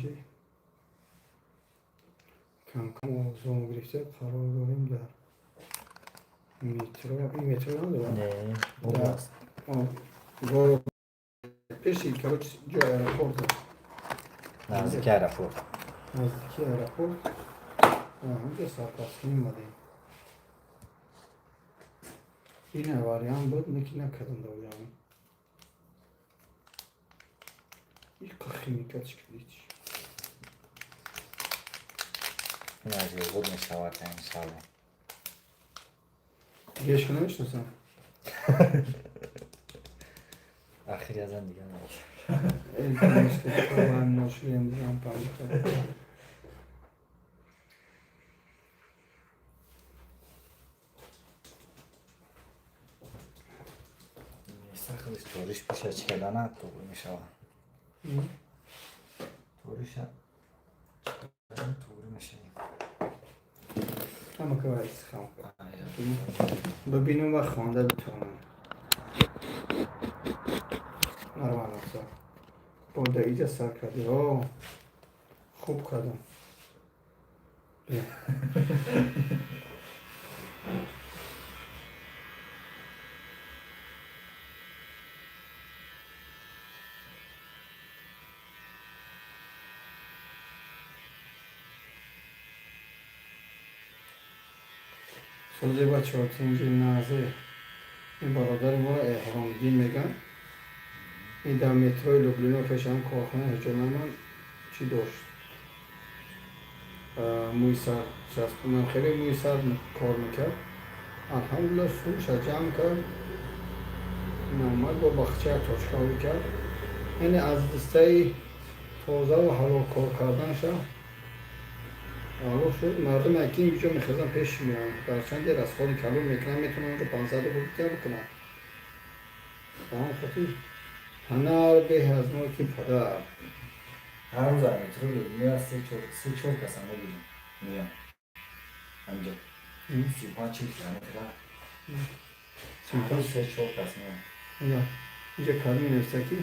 Инҷа кам-кам овозҳо гирифта, қарор дорем дар метро. Ин метро надорад? Не, област. Город пеши, короче, ҷои аэропорт аст. Наздики аэропорт. Наздики аэропорт. Ҳамҷо сарпаскунӣ омадем. Ин вариант буд, неки накардам дар. Иқа химикат шикидич. Ин аз ёбуд мешавад, иншалло. Гешка намешиносам. Ахир язан дига набошад. Ноширем дигам памита. Сахлиш ториш пеша чикадана туғри мешавад. Ториша туғри мешавад. Ҳама ка истихом. Бибинам ва хонда битавонам. Нормально всё. Бо да иҷа сар кардӣ. О, хуб кардам. Бия. Сози бачаҳо, тинҷи назе. Ин бародари моро Эҳромиддин мегӯянд. Ин дар метрои Люблино пешам корхона ҳиҷобнаман чӣ дошт? Мӯи сар часпонам, хеле мӯи сар кор мекард. Алҳамдулилла, сумша ҷамъ кард. Омад бо бахча точкаҳо кард. Яъне аз дастаи тозаву ҳалол кор карданша маълум шуд. Мардум якин ҷо мехезанд, пеш меоянд. Гарчанде расходи калон мекунанд, метавонанд онҷо 500 рубл бикунанд. Ба ҳамон хотир ҳунар беҳ аз мулки падар. Ҳар рӯз аз метро Люблино се чор каса мебинем. Меян. Ҳамҷо. 35-40 километр. 35. 3-4 кас меян. Инҷа калиме нависта, ки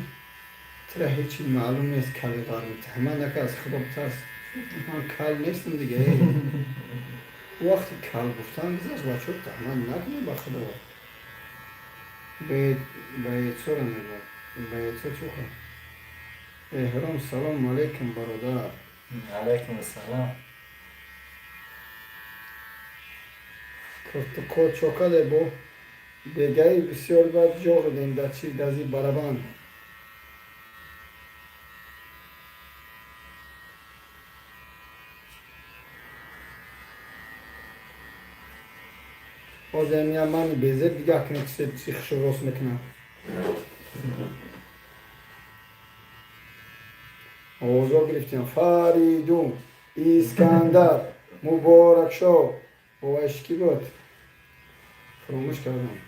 тира ҳечи маълум нест, кали ғарми таҳмат нака, аз худо битарс. Ман кал нестам дига. Вақти кал гуфтан гузашт, бачаҳо, таҳмат накунед ба худо. Баецора мегӯяд. Баецо чӣ хӯрд? Эҳром, салом алейкум, бародар. Алайкум ассалом. Кочокаде бо бегаи бисёр бад ҷоғидем дар чи дази барабан. Ҳозир я мани безеб дига кунед, чи хушро рост мекунам. Овозҳо гирифтем. Фаридун, Искандар, Муборакшо. Бовайш кӣ буд? Фаромӯш кардам.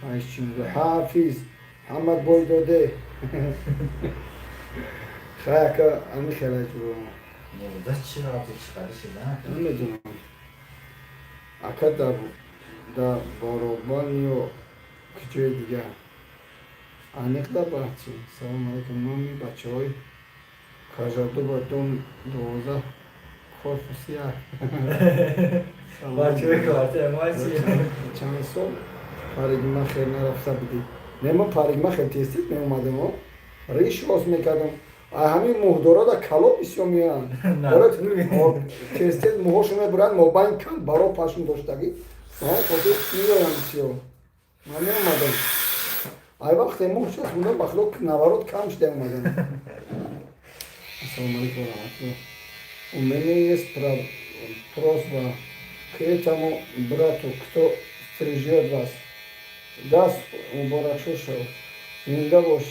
Айш чӣ мегӯяд? Ҳафиз, Ҳамад Бойдоде. Хай, ака, ами хелаҷ бо. Небуда чӣ рафти чӣ шуда? Намедонам. Ака, дар Боробан ё куҷои дигар? Аниқ да бачи. Салом алейкум. Номи бачаҳои Кажадуба, дом 12, корпус 1. Бачаҳои квартира ма чи? Чанд сол парикмахер нарафта будӣ? Не, ман парикмахер тез-тез меомадам, риш рост мекардам. Ҳамин муҳдорода кало бисёр меоянд. Тез-тез мӯҳошон мебуранд, мобайн кам баро пашм доштагӣ. Хотир меоянд бисёр. Ман меомадам. Ай вақте мӯҳ часпондам, ба худо, наворот кам шуда омадам. Ассалому алейкум ва раҳматуллоҳ. У меня есть просьба к этому брату, кто стрижет вас. Даст муборакшо шав. Зинда бош.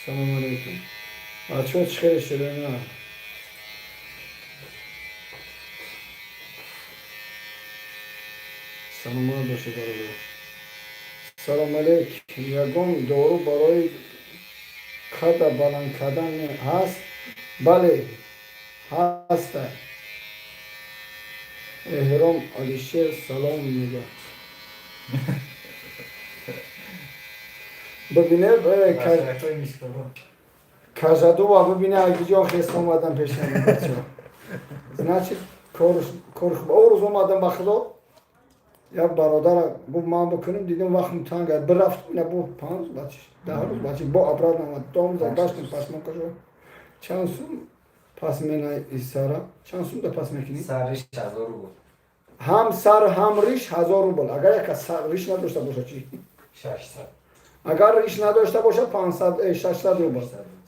Салому алейкум. Бачаҳо, чӣ хеле ширина. Саломат бошед, бародар. Салом алейк. Ягон дору барои қадда баланд кардан ҳаст? Бале, ҳаста. Эҳром Алишер салом мегӯяд. Бибине, кажадува бибине, агиҷон хест омадан пешам бачаҳо. Значит, кор кор о рӯз омадам, ба худо, як бародара гуфт, ман бикунем, дидем вақтм танг аст, бирафт, ина бу 5 рӯз бачи, 10 рӯз бачи, бо обратно омад, дом за гаштем, пасмон кашо. Чанд сум пас мена исара? Чанд сум да пас мекунӣ? Сар, риш 1000 рубл. Ҳам сар, ҳам риш 1000 рубл. Агар яка риш надошта боша чӣ? 600. Агар риш надошта боша, 500, 600 рубл.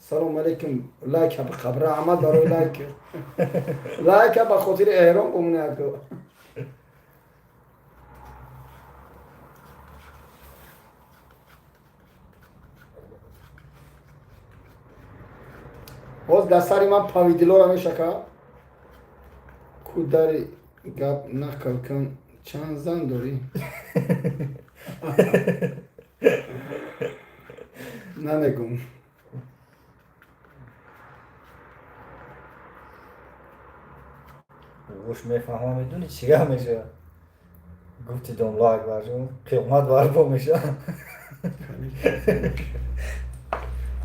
Салом алейкум, лайк қабр, раҳмат барои лайк. Лайка ба хотири эҳром бумонаку. Боз дар сари ман повидлора мешака кудари гап нақл кун. Чанд зан дорӣ? Намегум. Гӯш мефаҳмам, медони чӣ гап мешавад? Гуфти домло Акбарҷон, қиёмат барпо мешавад.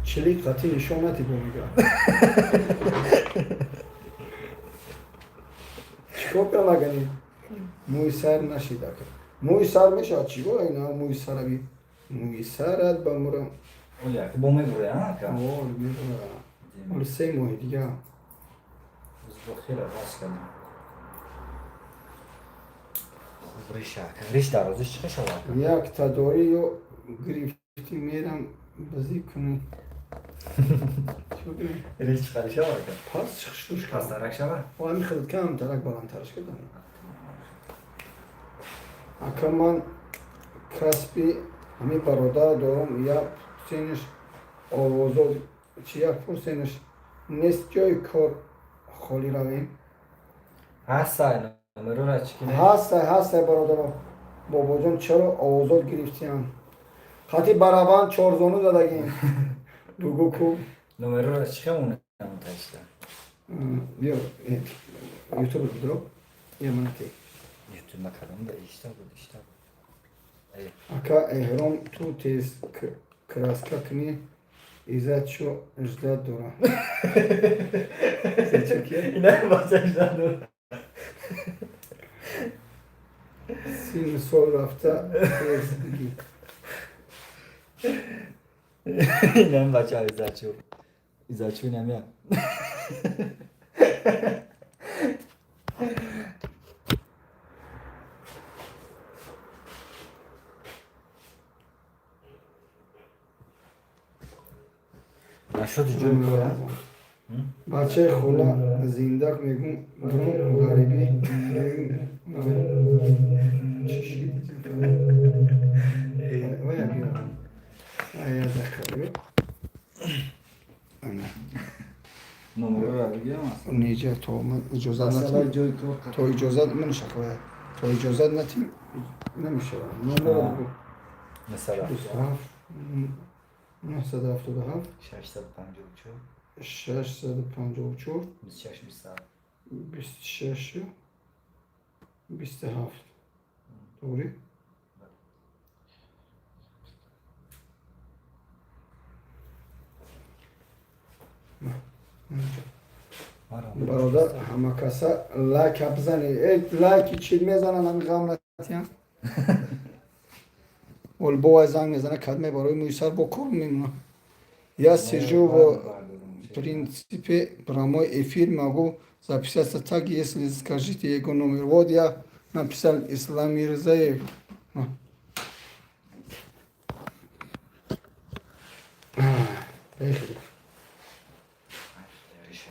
Чили қати нишон надӣ, бо мега чикор кунам? Агани мӯи сар нашида, мӯи сар мешавад. Чӣ го ина мӯи сараби, мӯи сарат ба мурам. Бо мебуре? Оли 3 моҳи дига. Хеле рост кардем. Риш дарозиш чӣ шавад? Як тадорӣ ё гирифтӣ, мерам базӣ кунӣ. Риш чӣ қадр шавад? Пас шуш. Пастарак шавад. Ами хел кам тарак баландтараш кардам. Ака, ман касби ҳамин бародар дорам, як пурсенаш овозо чи, як пурсенаш нест, ҷои кор холӣ равем. Ҳастай, номерора чӣ ки? Ҳастай, ҳастай, бародаро. Бобоҷон, чаро овозот гирифтиям? Хати барабан чорзону задагим, бугу ку. Номерора чӣ хемона ташта? Биё, ютуб бидро, яманати. Ютуб накардам, да ишта буд, ишта буд. Ака эҳром, ту тез краска кунӣ, иззатшо ждать дора. Ина бача ждать дора. Сину сол рафта, тез бигӣ. Инам бача иззатшо, иззатшо инам я. Нашуд ҷои кора? Бачаи хола зиндак мегум, брун ғарибӣ. Чӣ шид? Вая биё. Ая дақиқа биё. Ана. Номерора бигирам. Неҷа то ман иҷозат натим. Ҷои кор. То иҷозат ман шаквая. То иҷозат натим намешавад. Номерро бигӯ. Масалан. 27 977. 654. 654. 26 27. 26 27. Тоғри? Бародар, ҳамакаса лайка бизанед. Э, лайки чӣ мезананд, ҳами ғам натиям. Ол бовай занг мезана, кадме барои мӯйсар бо кор мемона. Я сижу, в принципе прямой эфир, могу записаться так, если скажите его номер. Вот я написал Ислам Мирзаев. На. Поехали. Риша.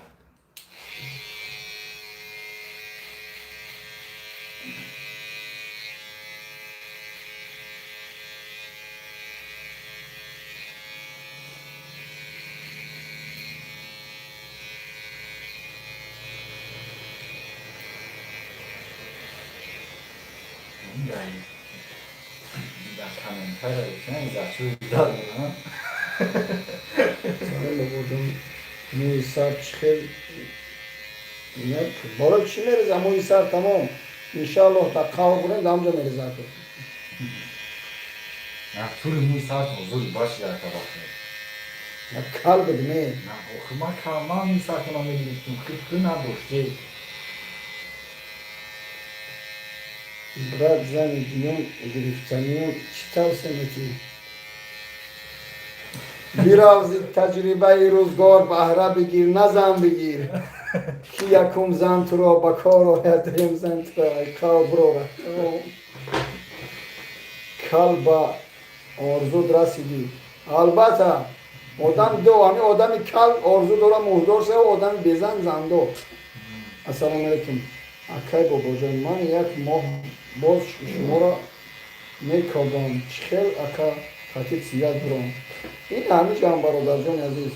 Дар комментария гуфтан иззатшо дод. Салом, бобоҷон, мӯи сар чӣ хел? Не, боло чӣ мереза мӯи сар, тамом. Иншааллоҳ, та қавр бурем, да ҳамҷо мереза. На тури мӯи сартон зури баши ака вақте. На кал буд не. На охи ман кал ман мӯи сартона мегирифтум, хи надоште. Брат, зани дуюм гирифтаниюм чӣ тавсия метиҳӣ? Биравзи таҷрибаи рӯзгор баҳра бигир, на зан бигир. Ки якум зан туро ба кор ояд, дуюм зан туро кал бирорад. Кал ба орзуд расидӣ. Албатта, одам ду, ҳами одами кал орзу дора муҳдор шава, одами безан зандор. Ассалому алайкум. Акай бобоҷон, ман як моҳ боз шуморо мекобам. Чӣ хел ака хати сият буром? Ин ҳами ҷам бародарҷони азиз.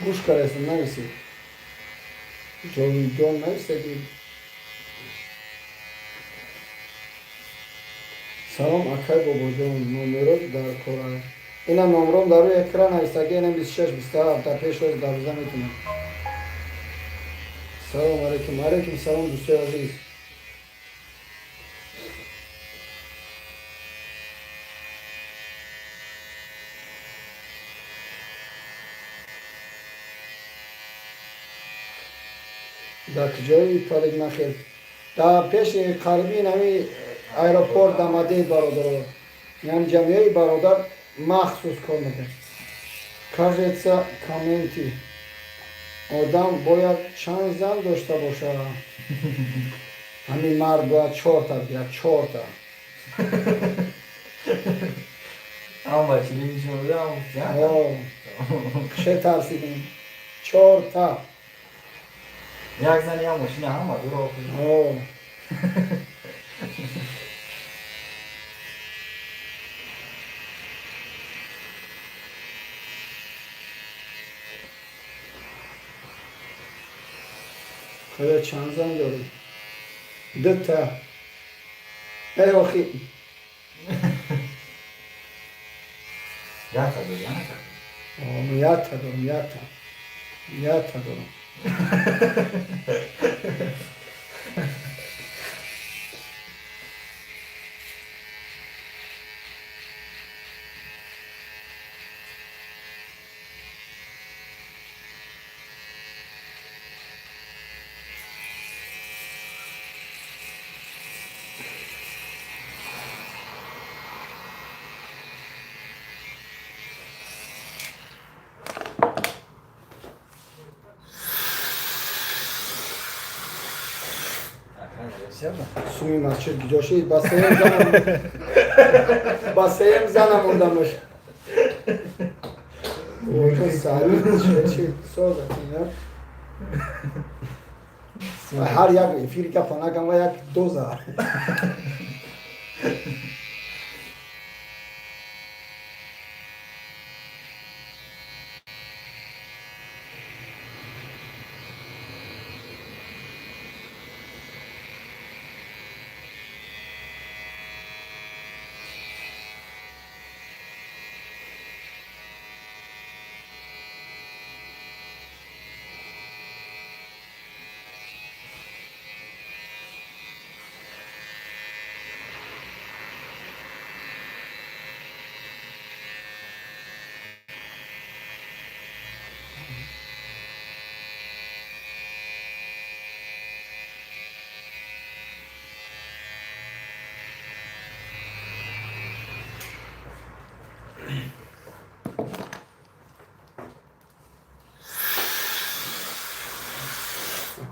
Гӯш кардаистам, нависед. Ҷовидон нависаги. Салом акай бобоҷон, номерот дар кора. Ина номром дар рӯи экран нависаги, ина 26 27 дар пеш роз дарвоза метунам. Салом алайкум. Алайкум салом дӯстои азиз. Дар куҷои парикмахер? Дар пеши қариби ҳами аэропорт дамадеи бародаро. Яъне ҷамъияи бародар махсус кор мекунад. Кажется, комменти. Одам бояд чанд зан дошта бошад? Ҳамин мард бояд чорта бигирад, чорта. Ама чилишон. Ше тарсидем. Чорта. Як зани як мошина ҳама дуро. Худо чанд зан дорӣ? Дута. Эй охи. Якта дорӣ, анака? Якта дорам, якта. Якта дорам. Суми масҷид куҷо шид? Ба сеюм занам. Ба сеюм занам мондамаш. Чи соза ҳар як эфир гапа нагам ва як доза.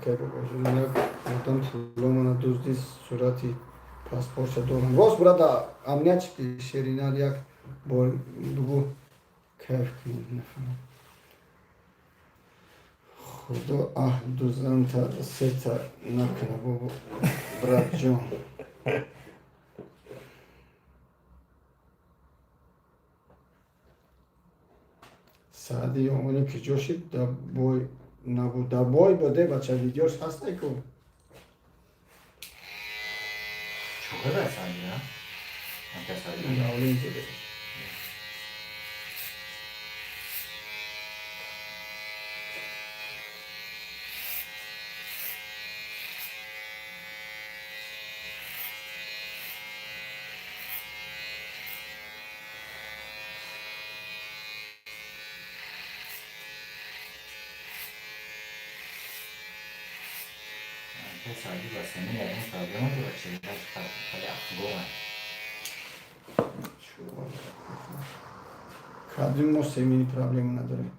Як одам пуломана дуздӣ, сурати паспортша дорам. Рост брада, амният чӣ шеринар як бор бугу кайф кунем, нафаҳмам. Худо аҳ дузанта сета накуна бобо братҷон. Саади ёмони куҷо шид? Да бой набуд. Да бой буде бача, видеош ҳастай ку. Чӯқада саади, а? Ака саади. Давлин зуде. Саъди ба семин ягон проблема дорад, чеҳраш хеле афгоранд. Кадри мо семини проблема надорем.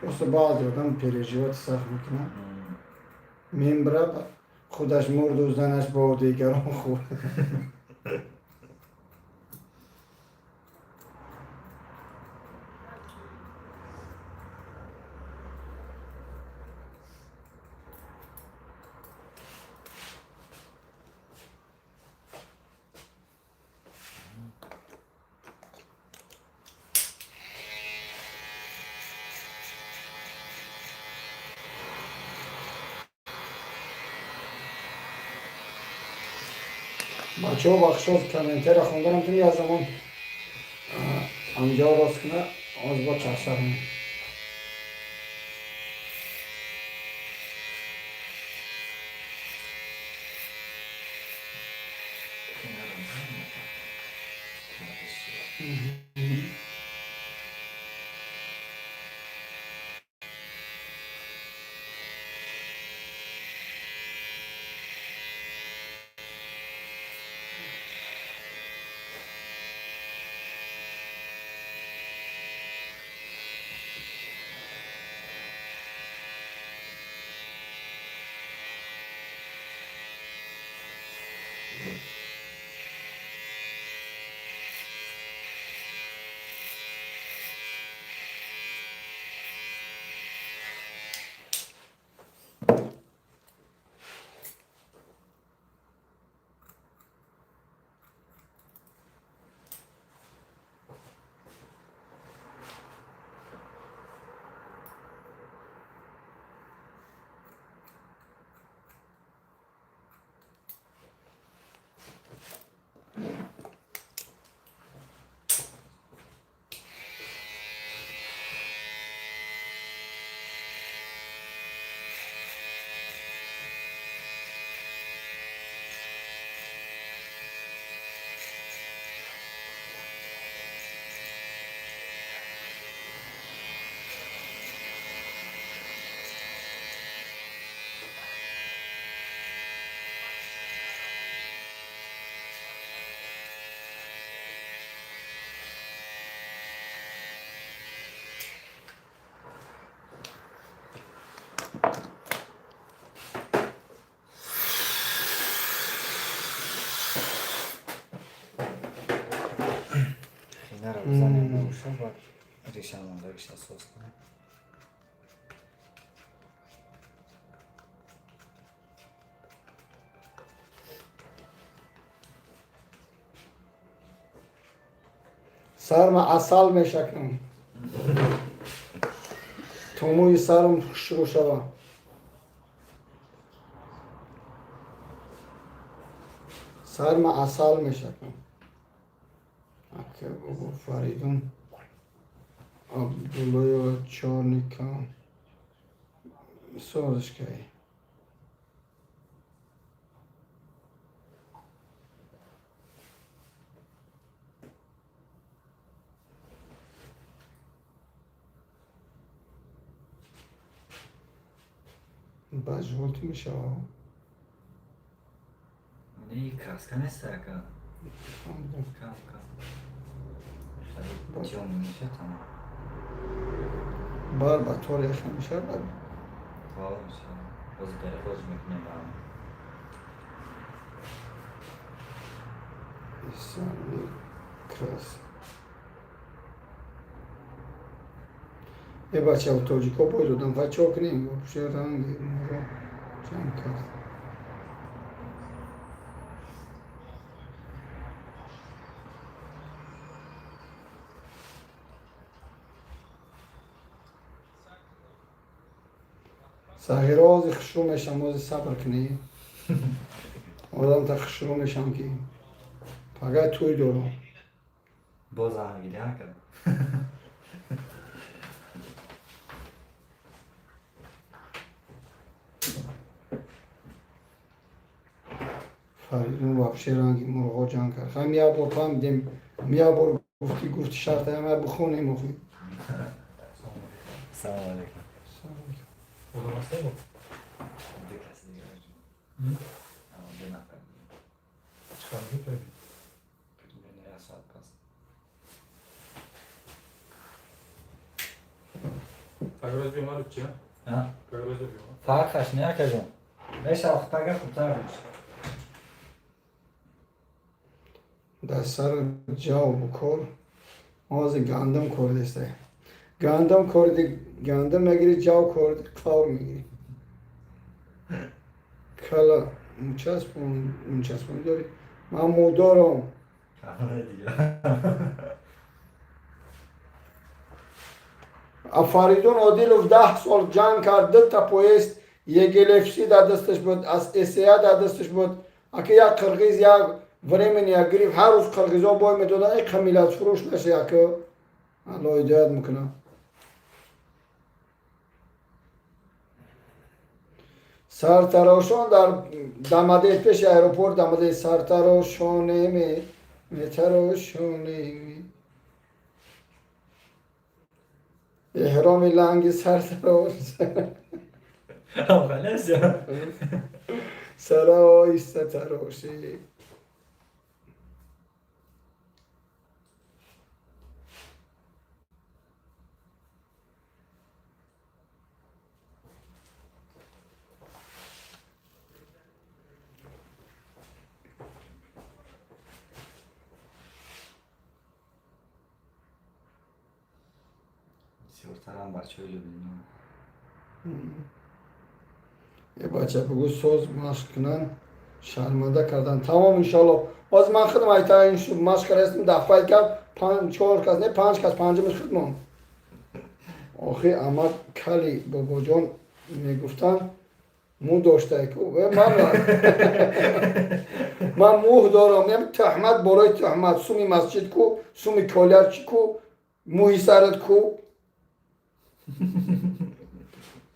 Просто баъзе одам переживать сахт мекунад, мембра, худаш мурду, занаш бо дигарон хӯрд. Бачаҳо, бахшоз, комментария хонданам тун як замон амҷо рост куна, оз бо чаршар. Хинаро бизанем, набошад, баъд реша мондагиша соз кунем. Сарма асал мешакнам, то мӯи сарам хушрӯ шава. Сарма асал мешакнам. Ака бобо, Фаридун Абдуллоева чорника созиш кай. Ба жёлтый мешава. Не, краска нест, ака. Кам кам хеле тёмный мешавад, тамом. Бар ба тор яха мешавад. Боз берехоз мекунем ба. Крас е, бача, тоҷико бой додам, ва чо кунем? Вообще ранги моро ҷамъ кард. Сағиро, ози хушрӯ мешам, ози сабр кунӣ. Одам та хушрӯ мешам, ки пагай тӯй дорам. Боз ангилия кард. Фаридун вообще ранги мурғо ҷанг кард. Хам як бор фаҳмидем, як бор гуфти, гуфти, шарта ям бихонем охи. Салому алейкум. Ду каси дига. Ду нафар дига. Примерно як соат пас. А? Фарқаш не, акаҷон. Мешава хутага хубтар бош. Дар сари ҷав букор. Ҳозир гандум кордеста. Гандум корди, гандум мегирӣ, ҷав корди, қавр мегирӣ. Кала мучаспон, мучаспон дорӣ. Ман мӯ дорам. Калона дига. Фаридун Одилов 10 сол ҷанг кард, дута пояс ЕГЛФС дар дасташ буд, аз СА дар дасташ буд. Ака як қирғиз як времени як гирифт, ҳар рӯз қирғизо бой медоданд, эй қамилатфурӯш наша, яка Алло ҳидоят мекунам. Сартарошон дар Дамадед, пеши аэропорт Дамадед, сартарошонеме, метарошонеме. Эҳроми ланги сартарош. Халас. Сара оҳиста тарошӣ. Бисёртарам бачаҳои Люблино. Е, бача, бугӯ соз машқ кунанд, шарманда кардан. Тамом, иншалло. Боз ман худам айта ин машқ кардастим, дафъаи кард, панҷ, чор кас, не, панҷ кас, панҷумиш худмон. Охи амак кали бобоҷон мегуфтанд, мӯ доштае ку. Э, ман мӯҳ дорам, ям туҳмат борои туҳмат, суми масҷид ку, суми колярчи ку, мӯҳи сарат ку.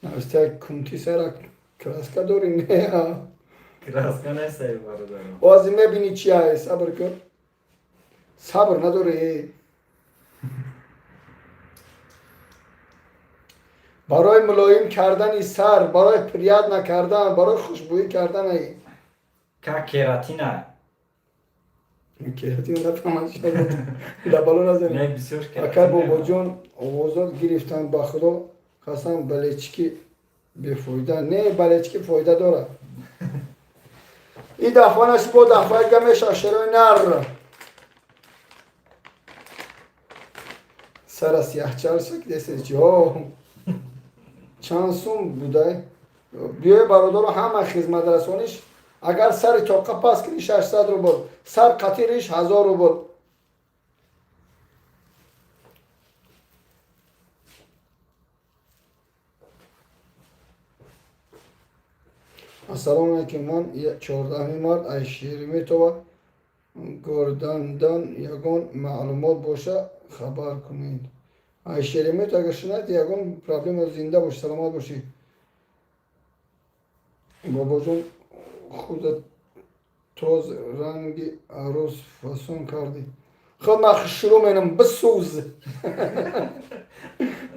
Нависта кунти сара краска дорӣ, не? Краска нестай, бародарам. Ози мебинӣ чи ай, сабр кун. Сабр надорӣ. Барои мулоим кардани сар, барои приятно кардан, барои хушбӯӣ кардан ай. Как кератина. Кератин нафаҳмам, дар бало назанӣ. Не, бисёр Ака кератин. бобоҷон, овозот гирифтан, ба худо қасам, балечки бефоида не, балечки фоида дорад. И дафъа наши, бо дафъаи га меша шерои нар. Сара сияҳчал шак десед чи? О, чанд сум будай? Биёй, бародаро, ҳама хизматрасониш, агар сари тоқа пас кунӣ, 600 рубл, сар қатириш 1000 рубл. Ассалому алайкум, ман 14 март аз Шереметова Гордандан, ягон маълумот боша, хабар кунед. Ай Шеремет агар шинад, ягон проблема, зинда бошӣ, саломат бошӣ. Бобоҷон, худат тоз ранги арӯз фасон кардӣ. Худ ман шурӯъ менам, бисӯз.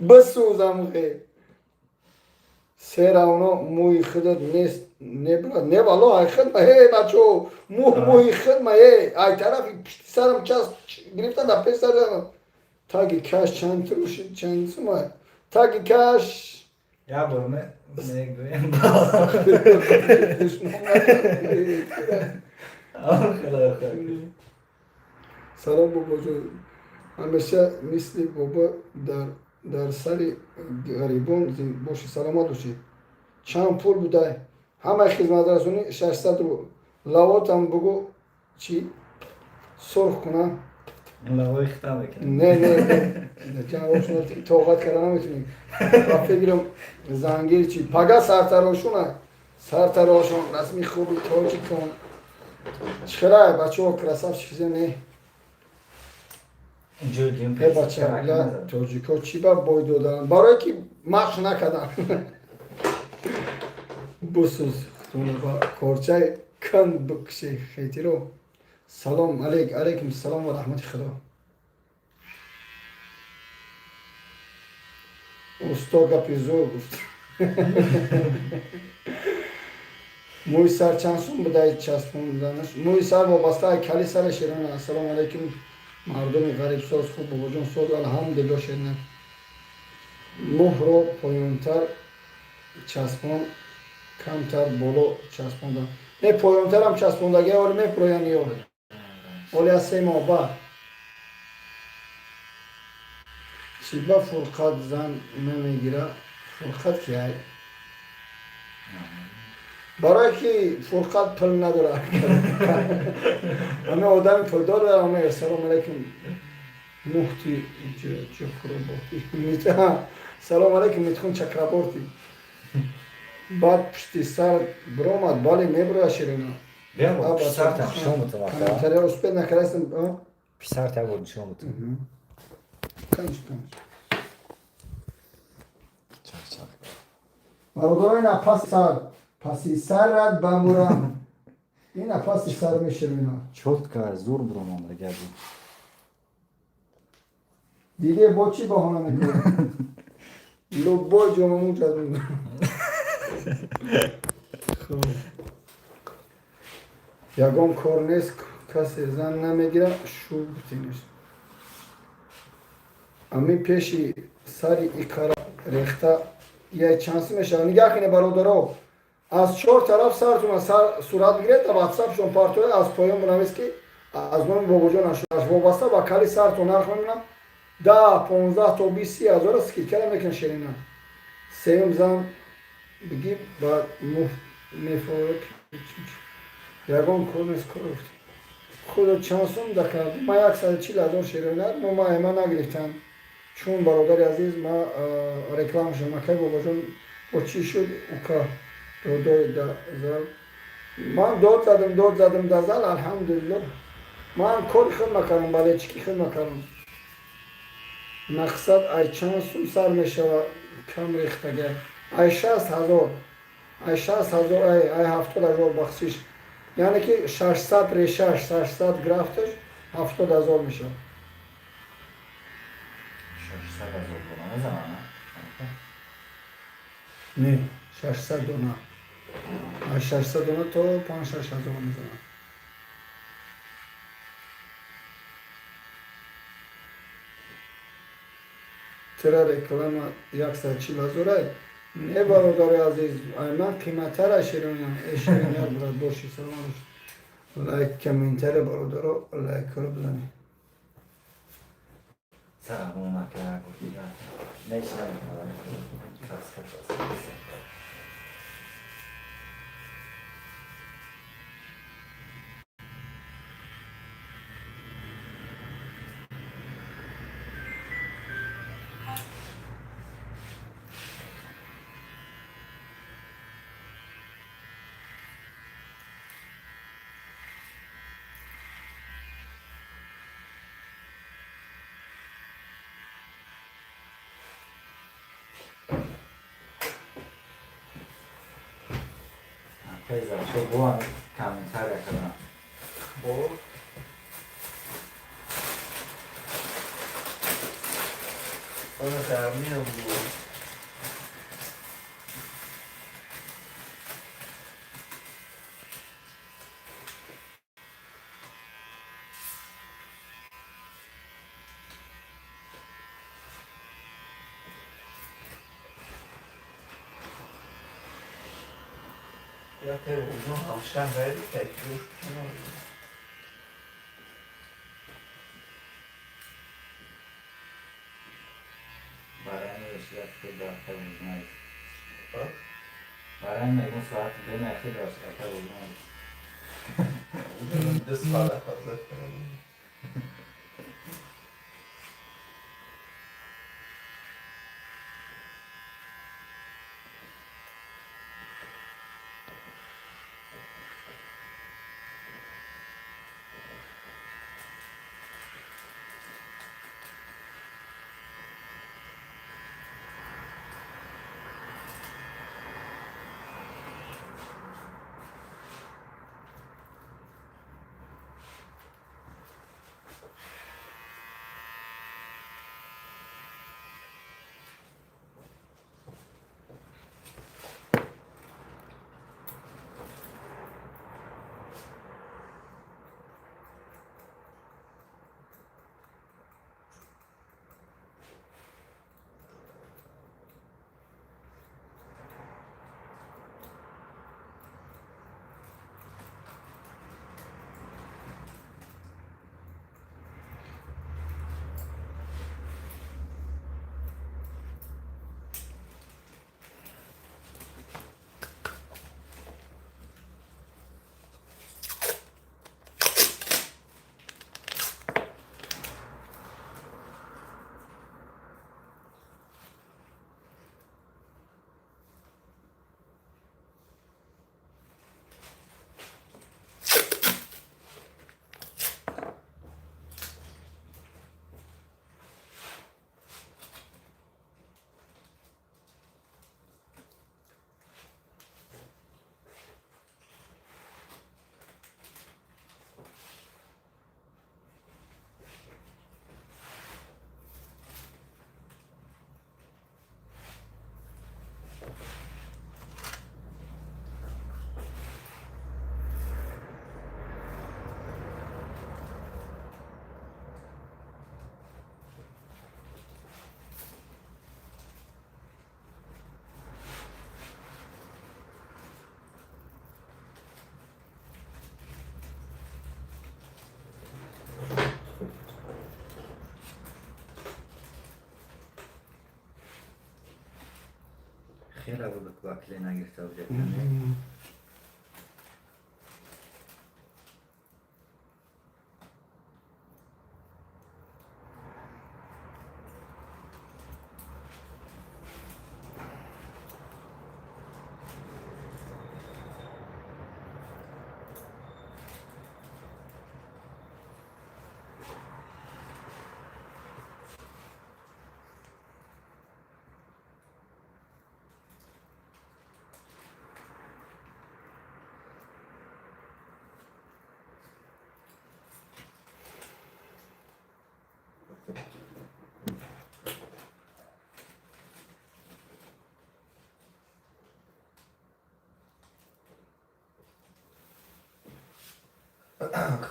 Бисӯзам хе. Се равно мӯи худат нест, не, брат, не, валло, ай худма, ҳе, бачо, мӯ мӯи худма, ҳе, ай тарафи пишти сарам час гирифтан, дар пеш сарам. Таги каш чанд рушид, чанд сума? Таги каш Я бор мегӯем. Охир. Салом, бобоҷон, ҳамеша мисли бобо дар сари ғарибон бошӣ, саломат бошӣ. Чанд пул будай? Ҳамаи хизматрасонӣ 600 рубл. Лавотам бугӯ, чӣ сурх кунам? Лавои хита мекунем. Не, не, не, ҷанобшуна тоқат карда наметунӣ. Ба фикрам зангир чи пага сартарошуна, сартарошон расми хуби тоҷикон. Чихелай, бачаҳо, красавчик зе, не? Инҷо дим. Э, бача, ля тоҷико чӣ ба бой доданд? Барое ки машқ накарданд. Бусуз ба корчаи кан бикши хетиро. Салом алейк, алейкум салом ва раҳмати худо. Усто гапи зур гуфт. Мӯи сар чанд сум будай часпонданаш? Мӯи сар вобаста ай кали сара, Шерона. Ассалому алайкум, мардуми ғарибсоз, хуб, бобоҷон, соз, алҳамдулилло, Шерина. Мӯҳро поёнтар часпон, камтар боло часпонда. Не, поёнтарам часпондаги оли мепроян ё оли аз 3 моҳ баъд. Чӣ ба Фурқат зан намегира? Фурқат ки ай? Барое ки Фурқат пул надорад. Ҳаме одами пулдор. Ҳаме ассалому алайкум, муфти Чахраборти. Салому алайкум, Митхун Чакраборти. Баъд пушти сар биромад, бале, мебирояд, Ширина. Комментария успеть накардастам. Писарта бо нишон бутам. Конечно, конечно. Бародаро, ина паси сар, паси сарат бамурам, ина паси сар меширина. Чётко зур биромад габи. Диде, бо чӣ баҳона мекунад? Любой ҷомамун ҷаз. Хоб, ягон кор нест, касе зан намегира, шу бутинеш. Ами пеши сари икара рехта яй чанд сум мешавад? Нигаҳ кунед, бародаро, аз чор тараф сартона сурат бигиред, ватсапшон партоед, аз поён бинавис, ки аз номи бобоҷон ашаш. Вобаста ба кали сартон нарх мемонад, 10, 15 то 20, 30 ҳазора скидка мекунад, Шерина. Сеюм зан бигӣ, ба мефорад. Ягон кор нест, кор худо. Чанд сум дакард? Ма 140 000, Шерина. Но ма эма нагирифтам, чун, бародари азиз, ма реклама шудам. Акай бобоҷон, бо чӣ шуд ука додои да зал? Ман дод задам, дод задам да зал, алҳамдулилло. Ман кори худ накардам, балечики худ накардам. Мақсад, ай чанд сум сар мешава кам рехтага? Ай 60 000, ай 60 000, ай 70 000, бахшиш, яъне ки 600 решаш, 600 графташ 70 000 мешавад. 600 000 дона мезанам? Не, 600 дона, аз 600 дона то 5-6 ҳазор мезанад. Тира реклама 140 000-ай? Не, бародари азиз, ай ман қиматтара, Ширина. Э, Ширина, брат, боши, салом. Лайк, комментария, бародаро, лайкро бизанед. Сарабон ака нешна. Краска. Пеза, шо бо комментария кардам. Бо Ona terminan bu. Ya tabii uzun alışkan verdik de dur. Барои хеле ака узнает. Bak. Барои мегӯм, соати 2 хеле ака узнает. This fazla fazla. Хеле буд вакиле нагирифта буд.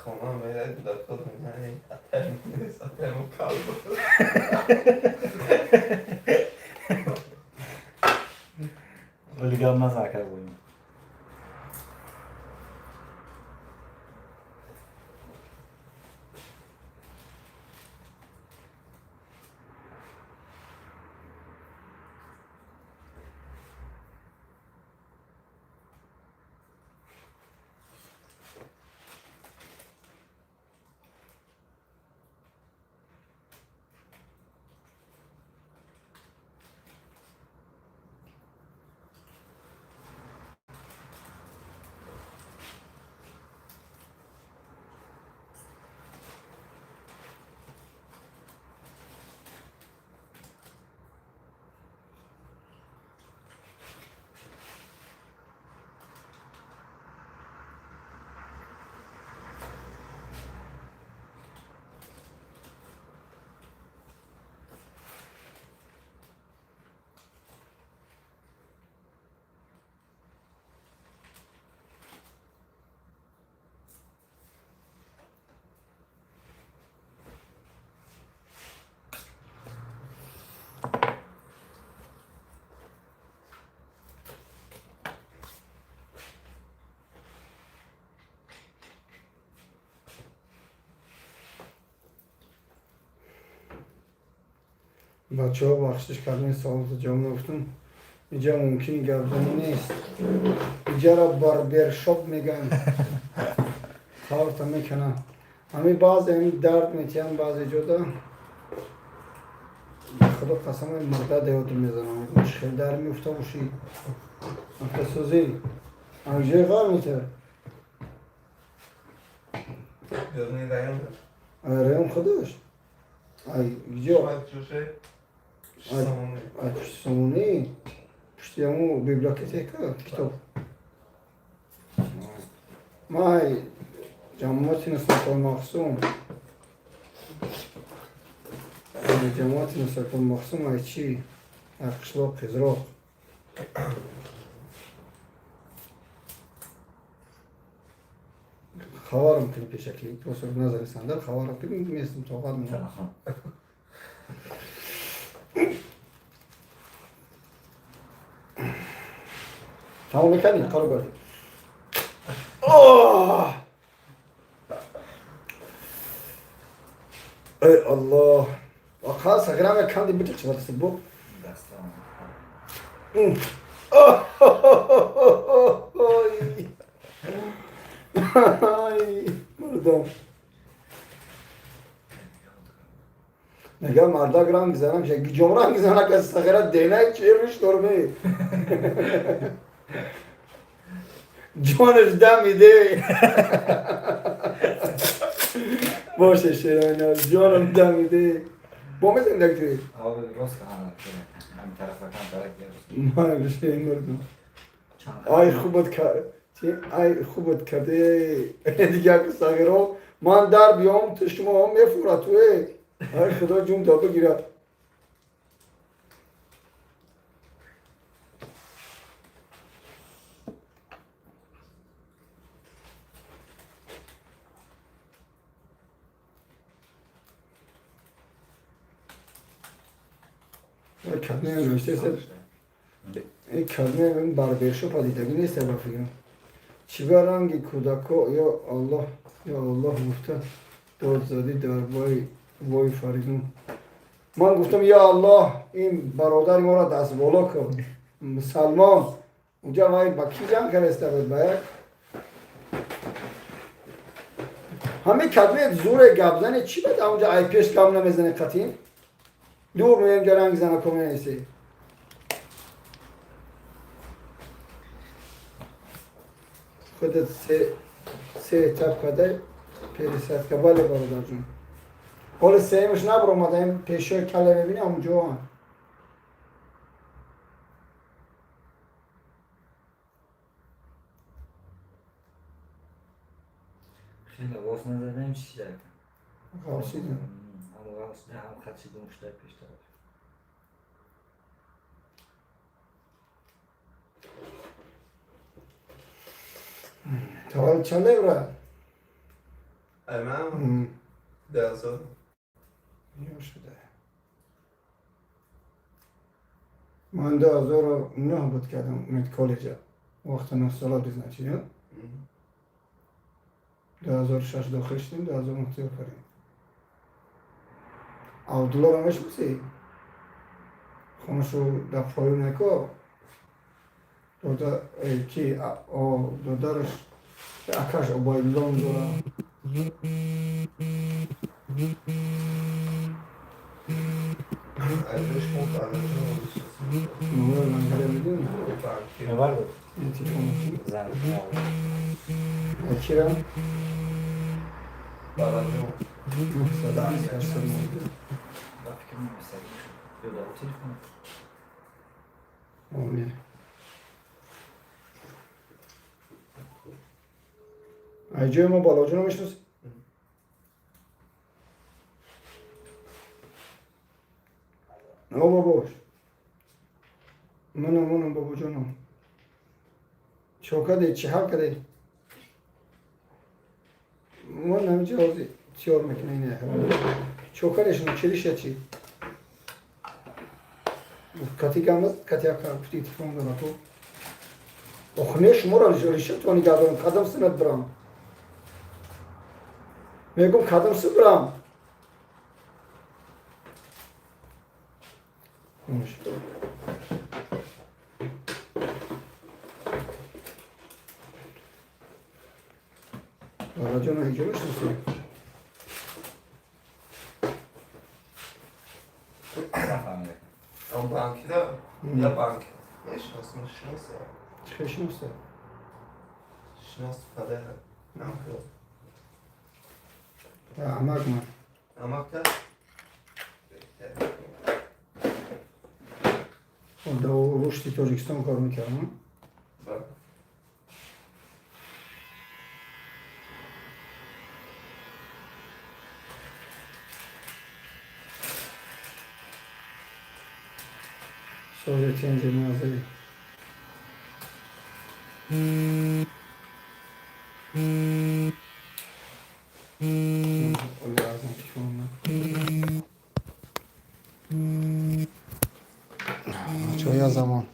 خونه میره دکتر میزنه اتر نیست اتر مکالمه. Олигам назар будем. Бачаҳо, бахшиш кардани саволто ҷавоб нагуфтам. Инҷа мумкин гапзанӣ нест. Инҷаро барбершоп мегӯянд. Қаврта мекунанд. Ҳами баъзе ҳами дард метиҳанд баъзе ҷода. Ба худо қасам, мурда деёду мезанам. Хел дар меуфта бошӣ. Афтасозӣ. Анҷои ғар метиҳад. Южный район. Район худаш. Ай, где? Ай, пушти Сомонӣ. Пушти ҳаму библиотека, китоб. Ма ай ҷамоати Нусратулмахсум. Ҷамоати Нусратулмахсум ай чи? Ай қишлоқ Қизроқ. Хабарам кунӣ пешакӣ. То назари сандал хабарам кунӣ, местам тоқат мекунам. Тамом мекардӣ? Қаро кардӣ. Эй Аллоҳ. Ақа сағирам як канди битиқ чӣ вақт бу? Дастам. Ай, мардам. Мегам мардак ранг занам, гиҷом ранг занак аз сағира денай червиш дорме. Ҷонаш дамиде. Боше шероина, ҷонам дамиде. Бо мезанем як туи. Об рост кана. Ҳам тарафа кан тарак рост. Ман мардум. Ай хубат ай хубат карде. Дигар сағиро ман дар биём ту шумо мефурад туе. Ай худо ҷун да бигирад. Кадме навиштааст, кадме барбершопа дидагӣ нест, ба фикрам. Чӣ ба ранги кӯдако ё Аллоҳ, ё Аллоҳ гуфта дод задӣ дар вой Фаридун. Ман гуфтам: ё Аллоҳ, ин бародари моро дастболо кун. Мусалмон унҷа вай ба кӣ ҷанг кардаиста буд, ба як ҳамин кадме зуре гап зане, чӣ бад унҷа ай пеш гап намезане, қатин дур меем, ҷа ранг занако менависӣ. Худат се этап карда пересадка. Бале, бародарҷон, ҳоли сеюмаш набаромадаем, пешои кале мебини, ҳамунҷоан. Хеле ғоф назадаем, чӣ шида? Ғафсидем. Ҳам ғаф шуда, ҳам хатши гум шуда пештар. Таваллуд чанд евра? Ай ман 2000. Ё шуда. Ман 2009 буд кардам медколлеҷа. Вақта 9 сола буд, значит, ё? 2006 дохил шудем, 2009 тайёр кардем. Абдуллоро мешиносӣ? Хонашу дар поён яко дода ки додараш акаш Убайдулло дора. Ай пеш мо бароҷон мешиносем. Номер лангаре медонӣ? Банки. Навар буд. Ин телефон ки? Зан. Кира? Бароҷон. 928 92. Ба фикр намесаги. Ё дар телефон. О, не. Ай ҷои мо Балоҷоно мешиносӣ? О, бобош. Манам, манам, бобоҷонам. Чо кардӣ? Чӣ ҳал кардӣ? Ман ҳаминҷо ҳозир тиёр мекунам ин. Чо кардӣ шумо? Чӣ риша чӣ? Кати гамаз, кати ака пути телефон дора ту. Ох, не, шуморо риша то нигоҳ дорам, кадам синат бирам. Мегум, кадам си бирам. Бараҷон, ҳеҷо мешиносӣ? Нафаҳмидам. Ам банкида? Я банк. Мешиносам, шиносам. Чӣ хел шиносӣ? Шинос падар. Анкл. Амак ман. Амакта? Дар рушди Тоҷикистон кор мекардам. Бале. Сози тенҷи мазаи. Оли азам телефон на. Чоя замон.